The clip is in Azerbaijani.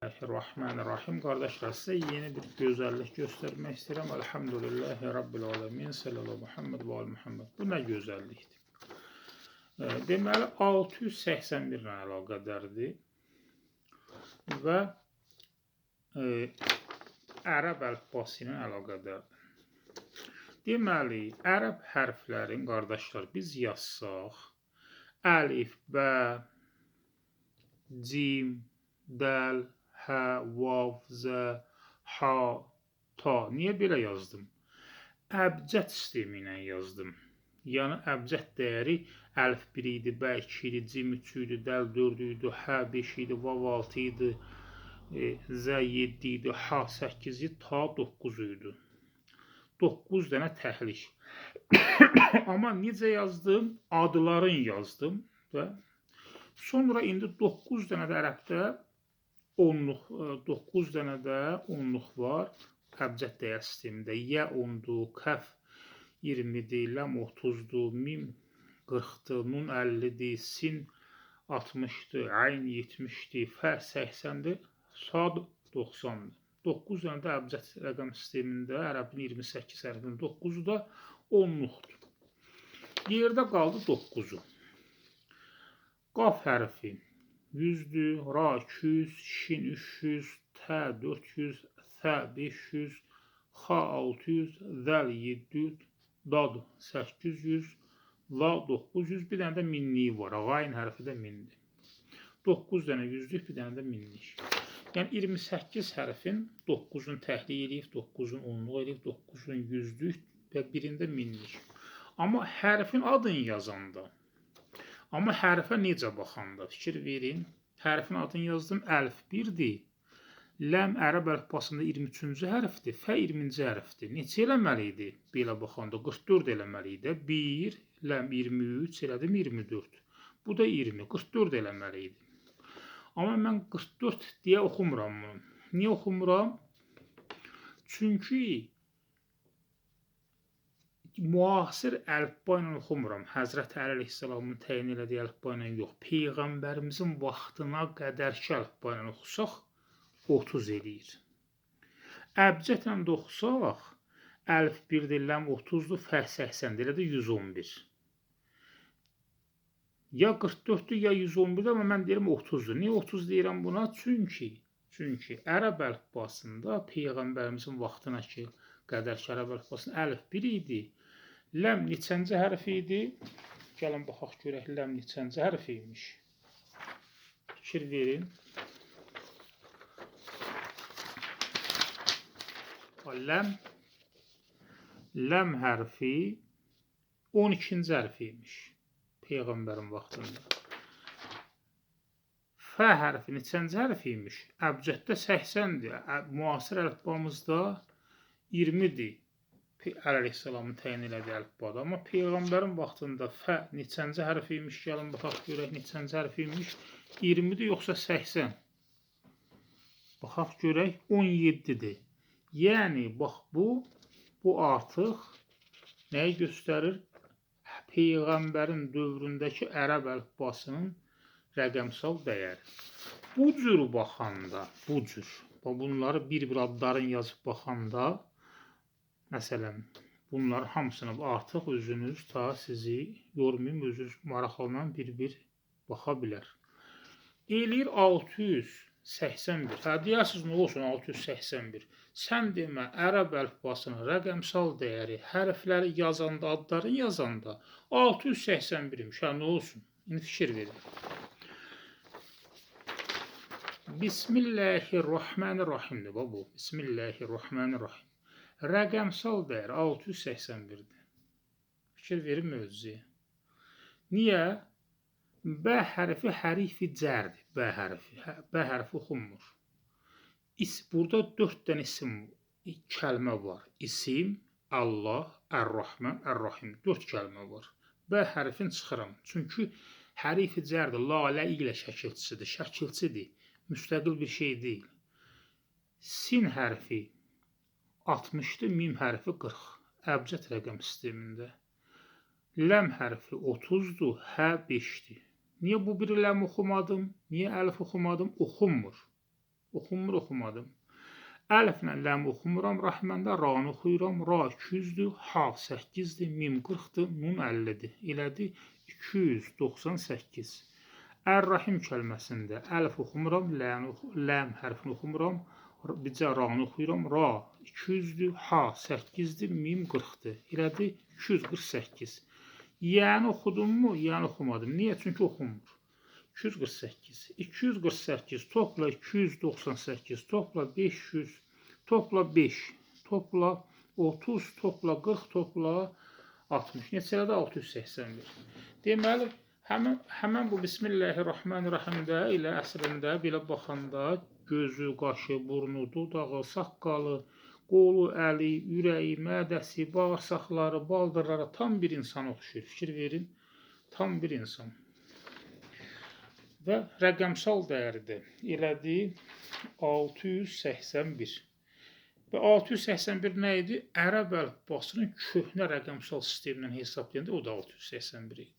Bismillahirrahmanirrahim. Qardaşlar, sizə yeni bir gözəllik göstərmək istəyirəm. Elhamdülillahi Rabbil alemin. Sallallahu Muhammed və ali Muhammed. Bu nə gözəllikdir? Deməli, 681 ilə əlaqədardır və ərəb əlifbası ilə əlaqədardır. Deməli, ərəb hərflərin, qardaşlar, biz yazsaq, əlif, bə, cim, dəl, hə, vav, zə, ha, ta. Niyə belə yazdım? Əbcəd sistemi ilə yazdım. Yəni, əbcəd dəyəri əlif 1 idi, bə 2 idi, cim 3 idi, dəl 4 idi, hə 5 idi, vav 6 idi, zə 7 idi, ha 8 idi, ta 9 idi. 9 dənə təhlik. Amma necə yazdım? Adların yazdım və sonra indi 9 dənə də ərəbdə onluq, 9 dənə də onluq var əbcəd dəyər sistemində. Yə 10-dur, kəf 20-dir, ləm 30-dur, mim 40-dır, nun 50-dir, sin 60-dır, ayn 70-dir, fə 80-dir, sad 90-dır. 9 dənə də əbcəd rəqəm sistemində ərəbin 28 hərfinin 9-u da onluqdur. Yerdə qaldı 9-u. Qaf hərfi 100-dür, ra 200, şin 300, tə 400, sə 500, xa 600, zəl 700, dad 800, la 900, bir dənə də minliyi var. Qayn hərfi də mindir. 9 dənə yüzlük, bir dənə də minlik. Yəni 28 hərfin 9-un təhlik eləyib, 9-un onluq eləyib, 9-un yüzlük və birində minlik. Amma hərfin adını yazanda, amma hərfə necə baxanda, fikir verin, hərfin adını yazdım, əlif 1-dir, ləm ərəb əlifbasında 23-cü hərfdir, fə 20-ci hərfdir. Neçə eləməli idi? Belə baxanda 44 eləməli idi. 1, ləm 23, elədim 24. Bu da 20, 44 eləməli idi. Amma mən 44 deyə oxumuram bunu. Niyə oxumuram? Çünki müasir əlifba ilə oxumuram. Həzrəti Əli əleyhissalamın təyin elədiyi əlifba ilə yox. Peyğəmbərimizin vaxtına qədərki əlifba ilə oxusaq 30 eləyir. Əbcədlə də oxusaq, əlif 1-dir, ləm 30-dur, fə 80-dir, elə də 111. Ya 44-dür, ya 111-dir, amma mən deyirəm 30-dur. Niyə 30 deyirəm buna? Çünki ərəb əlifbasında Peyğəmbərimizin vaxtına ki, qədərki ərəb əlifbasında əlif 1 idi. Ləm neçənci hərf idi? Gəlin baxaq görək ləm neçənci hərf imiş. Fikir verin. Ləm hərfi 12-ci hərf imiş Peyğəmbərin vaxtında. Fə hərfi neçənci hərf imiş? Əbcəddə 80-dir. Müasir əlifbamızda 20-dir. Əli əleyhissalamın təyin elədiyi əlifbada. Amma Peyğəmbərin vaxtında fə neçənci hərf imiş? Gəlin baxaq görək neçənci hərf imiş? 20-dir yoxsa 80? Baxaq görək 17-dir. Yəni, bax bu artıq nəyi göstərir? Peyğəmbərin dövründəki ərəb əlifbasının rəqəmsal dəyəri. Bu cür baxanda, bu cür, bunları bir-bir adların yazıb baxanda, məsələn, bunların hamısını artıq özünüz ta sizi yormayım, özünüz maraqlanan bir-bir baxa bilər. Eləyir 681. Hə, deyərsiniz, nə olsun 681? Sən demə, ərəb əlifbasının rəqəmsal dəyəri, hərfləri yazanda, adlarını yazanda 681 imiş. Hə, nə olsun? İndi fikir verin. Bismillahirrahmanirrahimdir bu. Bismillahirrahmanirrahim. Rəqəmsal dəyər 681-dir. Fikir verin mövzuya. Niyə? B hərfi hərifi cərdir. B hərfi. B hərfi oxunmur. Burada 4 dənə isim, kəlmə var. İsim, Allah, Ər-Rahman, Ər-Rahim. 4 kəlmə var. B hərfini çıxıram. Çünki hərifi cərdir. Lalə ilə şəkilçisidir. Şəkilçidir. Müstəqil bir şey deyil. Sin hərfi 60-dır, mim hərfi 40. Əbcəd rəqəm sistemində. Ləm hərfi 30-dur, hə 5-dir. Niyə bu biri ləm oxumadım? Niyə əlif oxumadım? Oxunmur. Oxunmur, oxumadım. Əliflə ləm oxumuram, Rəhməndə ranı oxuyuram. Ra 200-dür, ha 8-dir, mim 40-dır, nun 50-dir. Elədi 298. Ər-Rahim kəlməsində əlif oxumuram, ləm hərfini oxumuram, bircə ranı oxuyuram. Ra 200-dür, ha 8-dir, mim 40-dır. Elədi 248. Yəni oxudummu? Yəni oxumadım. Niyə? Çünki oxunmur. 248. 248 topla 298 topla 500 topla 5 topla 30 topla 40 topla 60. Neçə elədi? 681. Deməli, həmin bu Bismillahirrahmanirrahimdə elə əslində belə baxanda gözü, qaşı, burnu, dudağı, saqqalı, qolu, əli, ürəyi, mədəsi, bağırsaqları, baldırları tam bir insana oxşuyur. Fikir verin, tam bir insan. Və rəqəmsal dəyəridir. Elədi 681. Və 681 nə idi? Ərəb əlifbasının köhnə rəqəmsal sistemindən hesablayanda o da 681 idi.